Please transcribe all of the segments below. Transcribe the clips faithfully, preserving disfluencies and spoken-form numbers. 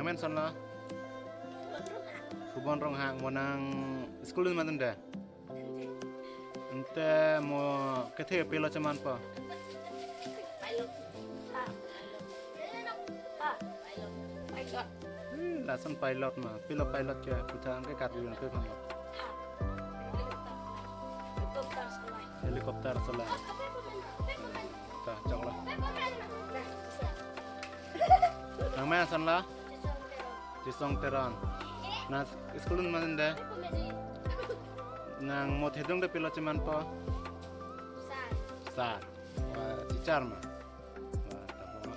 Nangmen ason lo? Phubon Ronghang. Mo nang school dun ma dunde? Ante mo kethe pilo chemanpo? Pilot. Ha, pilot. Ha, pilot. Pilot. Hmm, lason pilot ma. Pilo pilot ke puthot ke Karbi Anglong ke kan. Ha. Helicopter. Helicopter solai. Helicopter solai. Ta, choklo. Nangmen ason lo? Chisong Teron. Nang school dun ma dunde? Nang mo thedung te pilo chemanpo? Sar. Sar. Wah, teacher ma. Wah, tapo.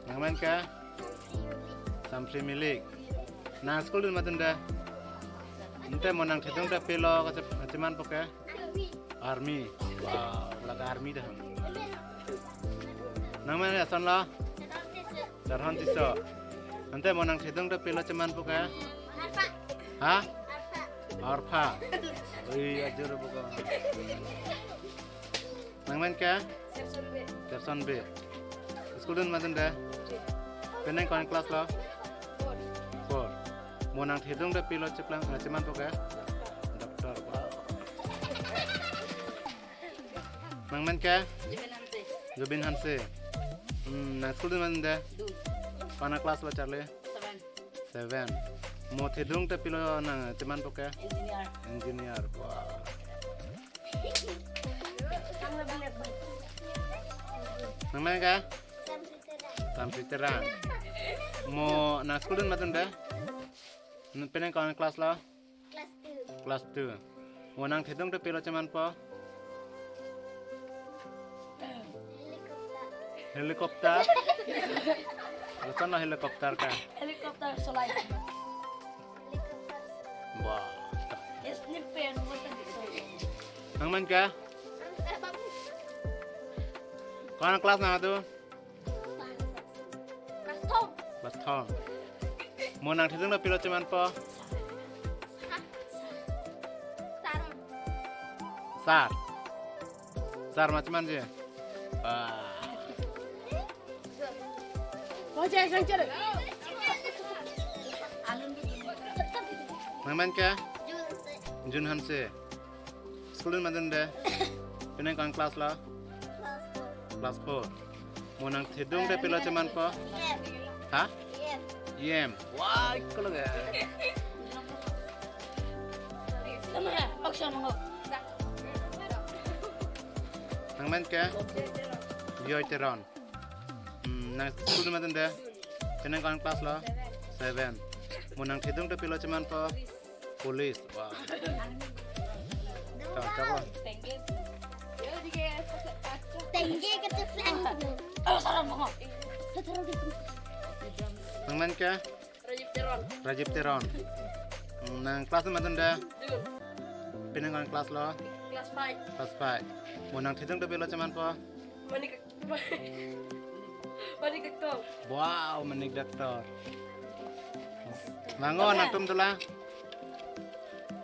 Nangmen ke? Samfri Milik. Nang school dun ma dunde? Ante mo nang thedung te pilo kache-, chemanpo ke? Army. Wow, lake army dah. Nangmen ason lo? Charhon Tisso. Ante mo nang thedung te pilo chemanpo ke? Ha? Arpha. Ui, ajur buka. Nangmen ke? Serson Bey. Serson Bey. School dun ma dunde? Penang ko-an class lo? Four. Four. Mo nang thedung te pilo cheplang, eh, chemanpo ke? Doctor. Wow. Nangmen ke? Zubin Hanse. Zubin Hanse. Hmm, nang school dun ma dunde? Dun. Ko-an class lo charli? Seven. Seven. Mo thedung te pilo nang chemanpo ke? Engineer. Engineer. Wow. Nangmen ke? Samfri Teron. Mo nang school dun ma dunde? Penang ko-an class lo? Class two. Class two. Mo nang thedung te pilo chemanpo? Helicopter. Helicopter? Lason lo helicopter ke? Helicopter solai. Helicopter. Wah. Yes, ni pen mo tadi. Nangmen ke? Ko-an class nang adu? Class thom. Class thom. Mo nang thedung te pilo chemanpo? Sar. Sar. Sar ma chemanji? Wah. Nangmen ke? Jun Hanse. School dun ma dunde? Penang ko-an class lo? Class four. Mo nang thedung te pilo chemanpo? E M. Ha? E M. E M. Wah, ikolo ga. Nangmen ke? Bijoy Teron. Hmm, nang school dun ma dunde? Penang ko-an class lo? Seven. Mo nang thedung te pilo chemanpo? Police. Wah. Chok, chok lo. Tengge ke tu flank. Nangmen ke? Rajib Teron. Rajib Teron. Hmm, nang class ma dunde? Dun. Penang ko-an class lo? Class five. Class five. Mo nang thedung te pilo chemanpo? Manik, Manik Doctor. Wow, Manik Doctor. Mango nangtum dolang.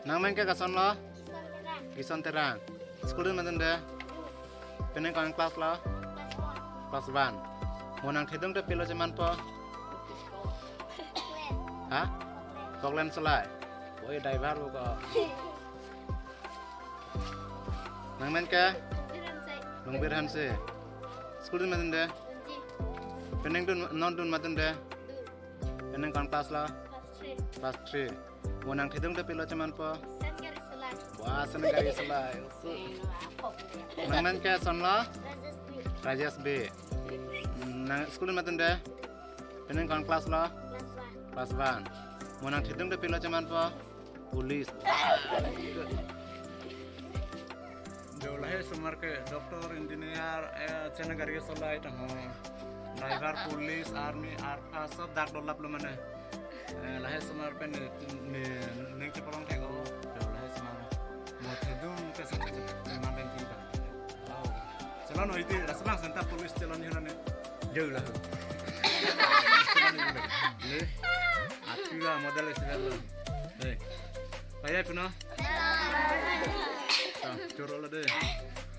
Nangmen ke koson lo? Kison Terang. School dun ma dunde? Penang ko-an class lo? Class one. Mo nang thedung te pilo chemanpo? Ha? Poklen solai. Oi, driver buka. Nangmen ke? Lungbir Hanse. School dun ma dunde? Penang dun, non dun ma dunde? Penang ko-an class lo? Class three. Class three. Mo nang thedung te pilo chemanpo? Sen Gari Solai. Wah, Sen Gari Solai. Nangmen ke koson lo? Rajesh Bey. Rajesh Bey. Nang school dun ma dunde? Penang ko-an class lo? Class one. Class one. Mo nang thedung te pilo chemanpo? Police. Jo lahai osomar ke doctor, engineer, eh, Sen Gari Solai tangho. Driver, police, army, arpha, sob dak dolap lo mane. Eh, lahai osomar pen ne, ne, neng chepalong thek o. Jo lahai osomar. Mo thedung ke sa, sa, sa, man pen tiba. Wow. Chelon hoiti, laso abang senta police chelon hina ne. Jauh lah. Le. Atula modal isi lah. Hei. Paya puno. Ah, choro lah deh.